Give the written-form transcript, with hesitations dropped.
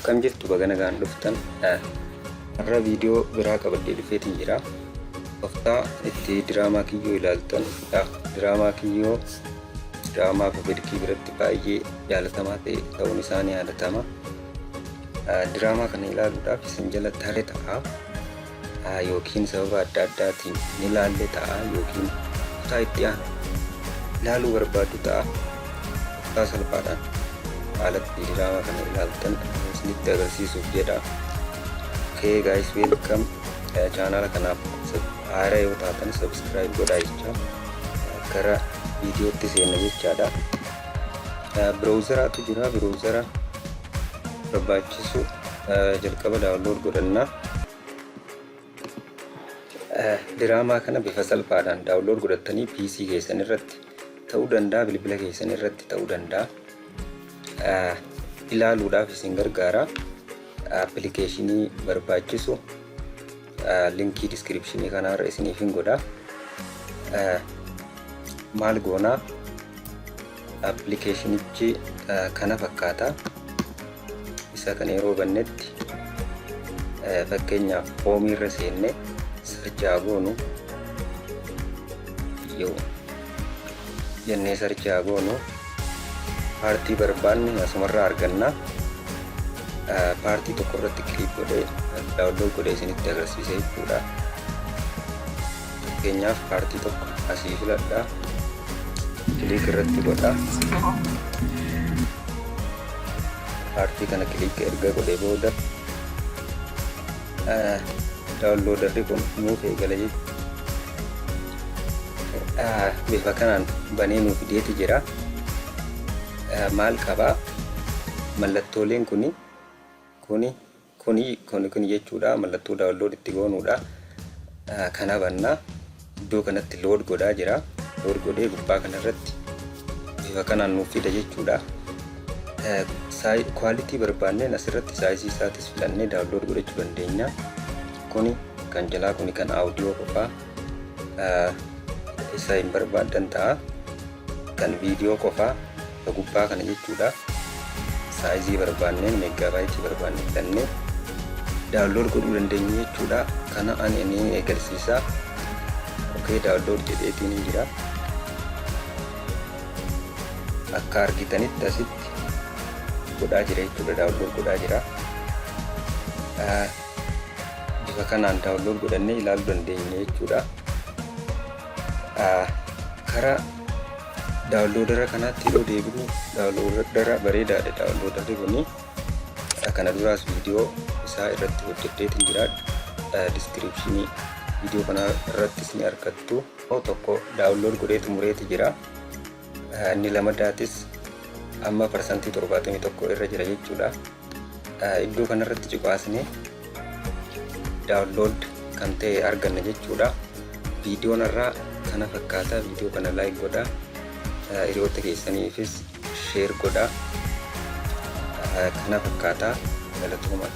Akkam jirtu? Baga nagaan dhuftan. Har'a viidiyoo biraa qabadhee dhufeetiin jira. Tooftaa itti diraamaa Kiyyoo ilaaltan. Diraamaa Kiyyoo diraamaa public biratti baay'ee jaalatamaa ta'e ta'uun isaa ni yaadatama. Diraamaa kana ilaaluudhaaf isin jala tare ta'a yookiin sababa adda addaatiin ni laalle ta'a yookiin kutaa itti aanu ilaaluu barbaadu ta'a. Tooftaa salphaadhaan haalatti diraamaa kana ilaaltan isinitti agarsiisuuf jedha. Okay guys, welcome. Chaanaala kanaaf haaraa yoo taatan subscribe godhaa jecha gara viidiyootti seenna jechaadha. Browseraatu jira, browsera barbaachisu jalqaba download godhanna. Diraamaa kana bifa salphaadhaan download godhattanii PC keessan irratti ta'uu danda'a, bilbila keessan irratti ta'uu danda'a. Ilaaluudhaaf isin gargaara. Appilikeeshinii barbaachisu linkii descriptionii kanaarra isiniif hin godha. Maal goonaa? Appilikeeshinichi kana fakkaata. Isa kana yeroo bannetti, fakkeenyaaf homeii irra seenne search haa goonu yoo jennee, search haa goonu, partii barbaanne asumarraa arganna. Partii tokko irratti click godhee download godhee isinitti agarsiisa jechuudha. Fakkeenyaaf partii tokko asii filadha. Click irratti godha. Partii kana click erga godhee booda downloaderri kun nuuf eegala jechuudha. Bifa kanaan banee nuuf fideeti jira. Maal qabaa? Mallattooleen kuni kuni kuni kuni kuni jechuudha. Mallattoo download itti goonuudha. Kana bannaa, iddoo kanatti load godhaa jira. Load godhee gubbaa kanarratti bifa kanaan nuuf fida jechuudha. Quality barbaanneen asirratti sizeii isaatis filannee download godhachuu dandeenya. Kuni kan jalaa kuni kan audio qofaa isa hin barbaaddan ta'a. Kan viidiyoo qofaa gubbaa kana jechuudha. Sizeii barbaanneen, megabyteii barbaanne filannee download godhuu dandeenya jechuudha. Kana ani ni eegalsiisa. Okay, download jedheetiin hin jira. Akka argitanitti asitti godhaa jira jechuudha. Download godhaa jira. Bifa kanaan download godhannee ilaaluu dandeenya jechuudha. Karaa downloadera kanaatti yeroo deebinu, downloadera bareedaadha downloaderri kuni. Kana duraas viidiyoo isaa irratti hojjedheetiin jira. Descriptionii viidiyoo kana irrattis ni argattu. Tokko download godhee xumureeti jira. Inni lamadaatis amma 71% irra jira jechuudha. Iddoo kanarratti cuqaasnee download kan ta'e arganna jechuudha. Viidiyoon irraa kana fakkaata. Viidiyoo kana like godhaa. Hiriyoota keessaniifis share godhaa. Kana fakkaata, galatooma.